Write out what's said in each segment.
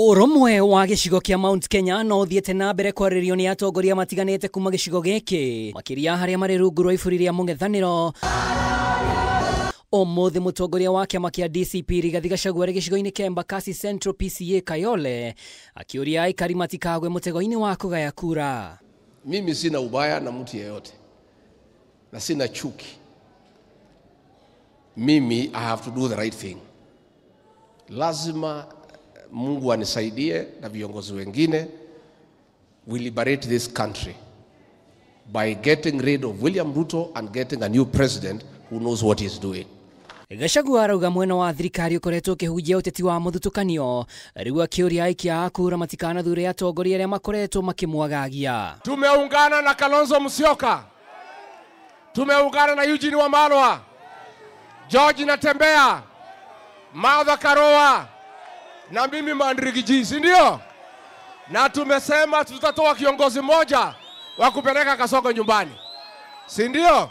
Ũrũmwe wa gĩcigo kĩa Mount Kenya no ũthiĩte na mbere kwarĩrio nĩ atongoria matiganĩte kuma gĩcigo gĩkĩ, makĩria harĩa marĩ rungu rwa iburi rĩa mũng'ethanĩro. Ũmũthĩ mũtongoria wa kĩama kĩa DCP Rigathi Gachagua arĩ gĩcigo-inĩ kĩa Embakasi Central PCA Kayole akĩũria aikari matikagwe mũtego-inĩ wa kũgaya kura. Mimi sina ubaya na mtu yeyote na sina chuki. Mimi I have to do the right thing. Lazima Mungu anisaidie na viongozi wengine, we liberate this country by getting rid of William Ruto and getting a new president who knows what he's doing. Gachagua arauga mwena wa thirikari ũkoretwo ũkĩhunjia ũteti wa mũthutũkanio, rĩu akĩũria aikia a kura matikanathure atongoria arĩa makoretwo makĩmwagagia. Tumeungana na Kalonzo Musyoka, tumeungana na Eugene Wamalwa, George Natembeya, Martha Karua na mimi Mandrigi G, si ndio? Na tumesema tutatoa kiongozi mmoja wa kupeleka Kasongo nyumbani, si ndio?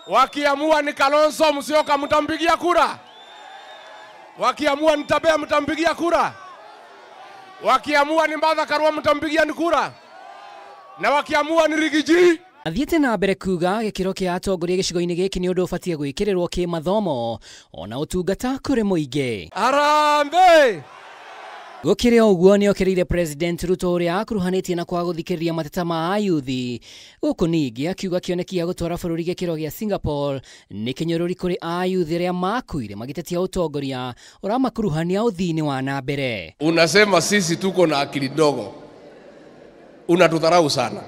Wakiamua ni Kalonzo Musyoka mtampigia kura, wakiamua ni Tabea mtampigia kura, wakiamua ni Martha Karua mtampigia ni kura, na wakiamua ni Riggy G. Athiĩte na mbere kuga gĩkĩro kĩa atongoria gĩcigo-inĩ gĩkĩ nĩ ũndũ ũbatiĩ gwĩkĩrĩrwo kĩmathomo ona ũtungata kũrĩ mũingĩ. Harambee! Gũkĩrĩ o ũguo nĩokĩrĩire President Ruto ũrĩa akuruhanĩtie na kwaga gũthikĩrĩria mateta ma ayuthi, gũkũ ningĩ akiuga kĩoneki gĩa gũtwara bũrũri gĩkĩro gĩa Singapore nĩ kĩnyũrũri kũrĩ ayuthi arĩa makuire magĩtetia ũtongoria ũramakuruhania ũthii-inĩ wa na mbere. Unasema sisi tuko na akili ndogo, unatudharau sana.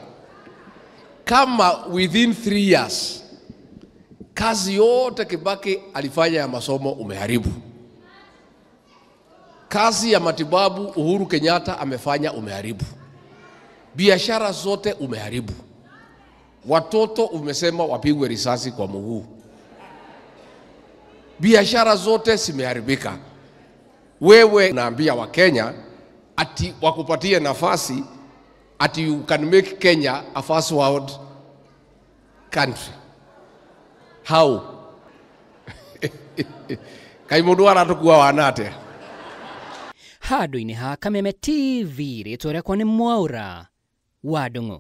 Kama within 3 years kazi yote Kibaki alifanya ya masomo umeharibu, kazi ya matibabu Uhuru Kenyatta amefanya umeharibu, biashara zote umeharibu, watoto umesema wapigwe risasi kwa mguu, biashara zote zimeharibika. Wewe unaambia Wakenya ati wakupatie nafasi ati you can make Kenya a first world country. How? Kai mundu aratukua wanate. Handũ-inĩ ha Kameme TV, rĩtwa rĩakwa nĩ Mwaura wa Ndung'u.